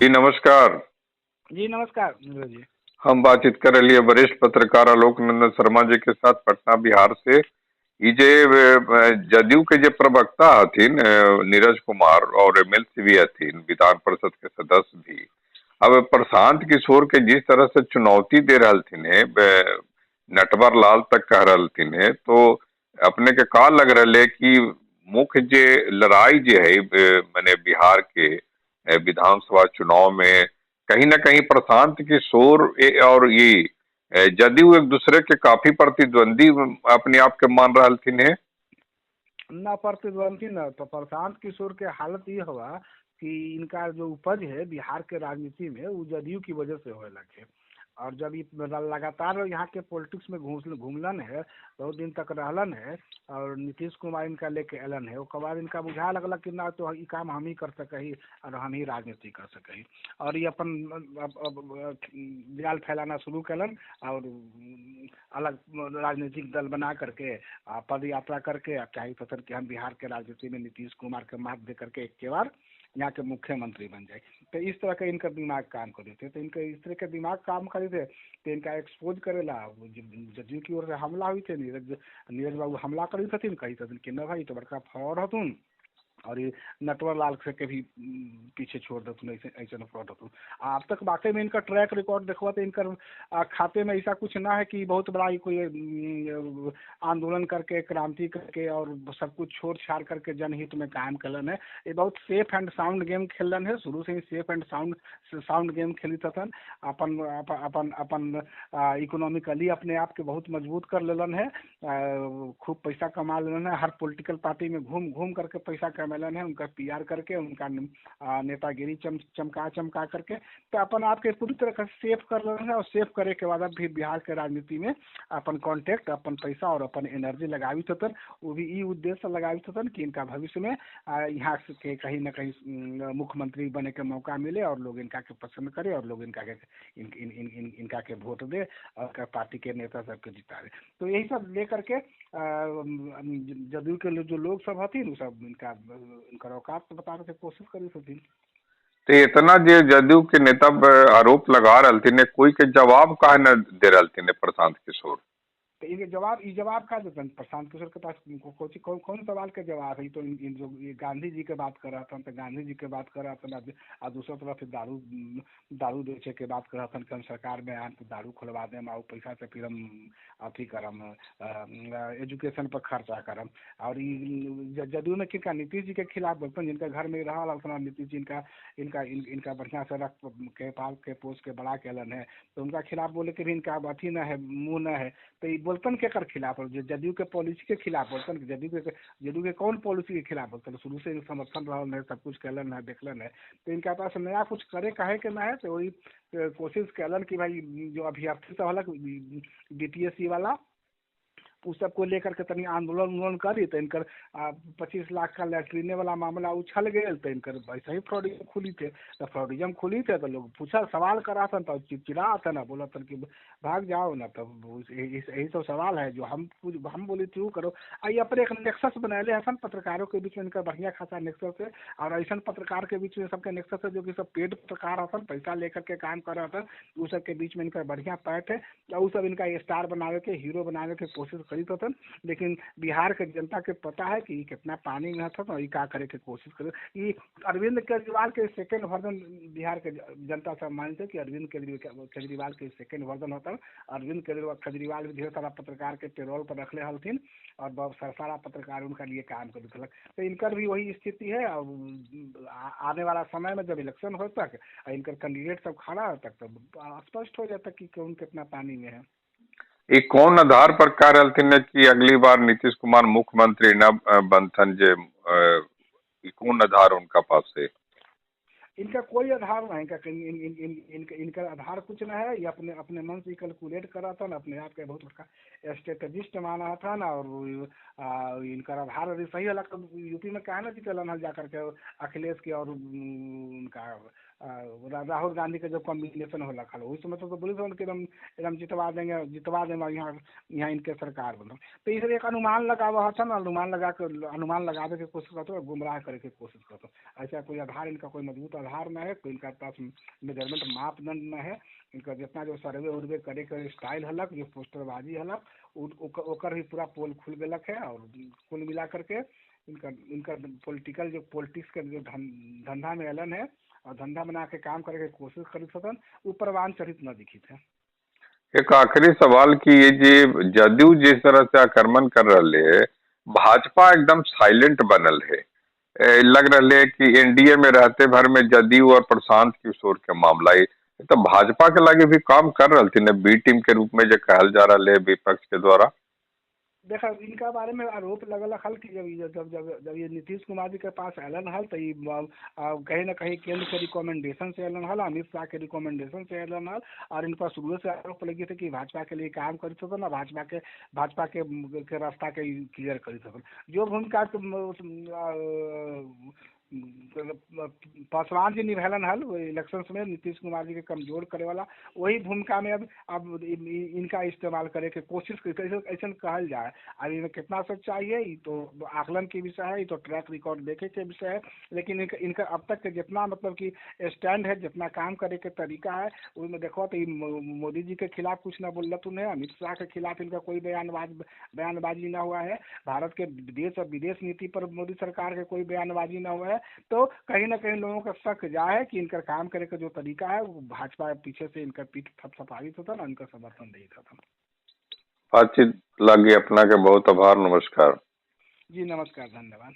जी नमस्कार। जी नमस्कार नीरज जी। हम बातचीत कर रही है वरिष्ठ पत्रकार आलोक नंदन शर्मा जी के साथ पटना बिहार से। ई जे जदयू के जे प्रवक्ता हथिन नीरज कुमार और एमएलसी भी हथिन, विधान परिषद के सदस्य भी, अब प्रशांत किशोर के जिस तरह से चुनौती दे रहलथिन है, नटवर लाल तक कह रहलथिन है, तो अपने के का लग रहा है कि मुख्य जे लड़ाई जे है माने बिहार के विधानसभा चुनाव में कहीं ना कहीं प्रशांत किशोर और ये जदयू एक दूसरे के काफी प्रतिद्वंदी अपने आप के मान रहलथिन है? ना प्रतिद्वंदी न, तो प्रशांत किशोर के हालत ये हुआ कि इनका जो उपज है बिहार के राजनीति में वो जदयू की वजह से होए लगे, और जब ये लगातार यहाँ के पॉलिटिक्स में घूमलन है, बहुत दिन तक रहलन है, और नीतीश कुमार इनका लेके अलन है, उसके बाद इनका बुझा लगल कि ना तो ये काम हम ही कर सके और हम ही राजनीति कर सके, और ये अपन जाल फैलाना शुरू कलन और अलग राजनीतिक दल बना करके पद यात्रा करके चाहे फसल कि हम बिहार के राजनीति में नीतीश कुमार के मात दे करके एक के बार यहाँ के मुख्यमंत्री बन जाए। तो इस तरह के इनका दिमाग काम करे थे, तो इनका इस तरह के दिमाग काम करे थे तो इनका एक्सपोज करेला जदयू की ओर से हमला हुई थे। नीरज बाबू हमला करी थथिन, कही थथिन कि न भाई तो बड़का फ्रॉड हथुन और ये नटवर लाल से के भी पीछे छोड़ देथुन, ऐसे ऐसे फ्रॉड हथुन। अब तक वाकई में इनका ट्रैक रिकॉर्ड देखवा तो इनकर खाते में ऐसा कुछ ना है कि बहुत बड़ा कोई आंदोलन करके क्रांति करके और सब कुछ छोड़ छाड़ करके जनहित में काम कलन है। ये बहुत सेफ एंड साउंड गेम खेलन है, शुरू से ही सेफ एंड साउंड गेम खेली थन। अपन अपन अपन इकोनॉमिकली अपने आप के बहुत मजबूत कर लेलन है, खूब पैसा कमा लेलन है, हर पॉलिटिकल पार्टी में घूम घूम करके पैसा कमेलन है, उनका पीआर करके उनका नेतागिरी चमका चमका करके तो अपन आप के पूरी तरह से सेफ कर लेलन है। और सेफ करे के बाद अब भी बिहार के राजनीति में अपन कॉन्टेक्ट, अपन पैसा और अपन एनर्जी लगावी थन, वो भी ई उद्देश्य लगावी थन कि इनका भविष्य में यहाँ के कहीं ना कहीं मुख्यमंत्री बने के मौका मिले और लोग इनका के पसंद करे और लोग इनका के इन, इन, इन, इन, इनका के वोट दे और पार्टी के नेता सबके जितावे। तो यही सब ले करके जदयू के जो लोग सब हथिन वो सब इनका इनकर औकात बतावे के कोशिश करी हथिन। तो इतना जे जदयू के नेता आरोप लगा रहलथिन, कोई के जवाब काहे न दे रहलथिन प्रशांत किशोर? तो इनके जवाब, ई जवाब का देतन प्रशांत किशोर के पास कौन कौन सवाल के जवाब है? तो इन जो ये गांधी जी के बात कर रहा था तो गांधी जी के बात कर रहा था, और दूसरा तरफ दारू बेचे के बात कर रहा था कि हम सरकार में आए तो दारू खुलवा देम और पैसा से फिर हम अथी करम एजुकेशन पर खर्चा करम। और जदयू में किनका नीतीश जी के खिलाफ बोलतन, जिनका घर में रहा रहता नीतीश जी इनका इनका इनका बढ़िया से रख के पाल के पोस के बड़ा के अलन है, तो उनका खिलाफ बोले के भी इनका अथी न है, मुँह न है। तो ये बोलतन के कर खिलाफ, जदयू के पॉलिसी के खिलाफ बोलतन, जदयू के कौन पॉलिसी के खिलाफ बोलतन? शुरू से समर्थन रहल है, सब कुछ कैलन है, देखलन है, तो इनका पास नया कुछ करे काहे के ना है। तो वही कोशिश कैलन कि भाई जो अभ्यर्थी सब हलक बीपीएससी वाला उ सबको लेकर के तनी आंदोलन उन्दोलन करी तो इनकर 25 लाख का लैट्रीने वाला मामला उछल गया तो इनकर वैसे ही फ्रॉडिज्म खुली थे। तो फ्रॉडिज्म खुली थे तो लोग पूछा सवाल करा थन तो चिड़चिड़ा थन, बोला थन कि भाग जाओ ना। तब यही सब सवाल है जो हम बोले थे वो करो। आई अपने एक नेक्सस बनैले हसन पत्रकारों के बीच में, इनका बढ़िया खासा नेक्सस है, और ऐसा पत्रकार के बीच में सबके नेक्सस है जो कि सब पेड पत्रकार हसन, पैसा लेकर के काम कर रहा हसन, उ सब के बीच में इनका बढ़िया पैठ है और सब इनका स्टार बनावे के हीरो बनावे के कोशिश करी थन। लेकिन बिहार के जनता के पता है कि कितना पानी में हसन और का करे के कोशिश करे। ये अरविंद केजरीवाल के सेकेंड वर्जन बिहार के जनता सब मानते कि अरविंद केजरीवाल के सेकेंड वर्जन होता। अरविंद केजरीवाल भी ढेर सारा पत्रकार के पेरोल पर रखले हलथिन और बहुत सारा पत्रकार उनका लिए काम कर देलक। तो इनकर भी वही स्थिति है। और आने वाला समय में जब इलेक्शन हो तक इनकर कैंडिडेट सब खड़ा हो तक तो स्पष्ट हो जाता कि कौन कितना पानी में है। ये कौन आधार पर कह रहलथिन कि अगली बार नीतीश कुमार मुख्यमंत्री न बनथन, जे कौन आधार उनका पास है? इनका कोई आधार नहीं, इनका इन, इन, इन, इनका आधार कुछ ना है। ये अपने अपने मन से कैलकुलेट करा था ना, अपने आप के बहुत बड़का स्ट्रेटजिस्ट माना था ना। और इनका आधार अभी सही अलग यूपी में कहा ना जीतलन जा करके अखिलेश के और उनका राहुल गांधी के जब कॉम्बिनेशन होला खल, उस समय तो बोली कि एकदम एकदम जितवा देंगे, जितवा देंगे, यहाँ यहाँ इनके सरकार बनो। तो इसलिए एक अनुमान लगावा हसन, अनुमान लगा के, अनुमान लगावे के कोशिश करते और गुमराह करे के कोशिश करते। ऐसा कोई आधार, इनका कोई मजबूत आधार न है, कोई इनका पास मेजरमेंट मापदंड न है। इनका जितना जो सर्वे उर्वे करे के स्टाइल हलक, जो पोस्टरबाजी हलक, ओकर भी पूरा पोल खुल गलक है। और कुल मिला करके इनका इनका पॉलिटिकल जो पॉलिटिक्स के जो धंधा में अलन है और धंधा बना के काम करे के कोशिश करी सकन, उ परवान चरित न दिखित है। एक आखिरी सवाल कि ये जे जदयू जिस तरह से आक्रमण कर रहे है, भाजपा एकदम साइलेंट बनल है। लग रहा है कि एनडीए में रहते भर में जदयू और प्रशांत किशोर के मामला है, तो भाजपा के लागे भी काम कर रही थी बी टीम के रूप में जो कहल जा रहा है विपक्ष के द्वारा। देखा, इनका बारे में आरोप लगल हल कि जब जब जब जब ये नीतीश कुमार जी के पास अलन हल तो ये कहीं ना कहीं केंद्र के रिकमेंडेशन से अलन हल, अमित शाह के रिकमेंडेशन से अलन हल, और इन पर शुरू से आरोप लगी थे कि भाजपा के लिए काम करी सकन और भाजपा के रास्ता के क्लियर करी सकन। जो भूमिका पासवान जी निभैलन हल इलेक्शन में नीतीश कुमार जी के कमजोर करे वाला, वही भूमिका में अब इनका इस्तेमाल करे के कोशिश ऐसा कहल जाए। अब इनमें कितना सच्चाई है ये तो आकलन के विषय है, ये तो ट्रैक रिकॉर्ड देखे के विषय है, लेकिन इनका अब तक के जितना मतलब कि स्टैंड है, जितना काम करे के तरीका है, उसमें देखो तो मोदी जी के खिलाफ कुछ ना बोल उन्हें, अमित शाह के खिलाफ इनका कोई बयानबाजी ना हुआ है, भारत के विदेश और विदेश नीति पर मोदी सरकार के कोई बयानबाजी ना हुआ है। तो कहीं ना कहीं लोगों का शक जा है कि इनका काम करे का जो तरीका है वो भाजपा पीछे से इनका पीठ थपथपावित होता ना, इनका समर्थन नहीं था। बातचीत लगी अपना के बहुत आभार, नमस्कार जी। नमस्कार, धन्यवाद।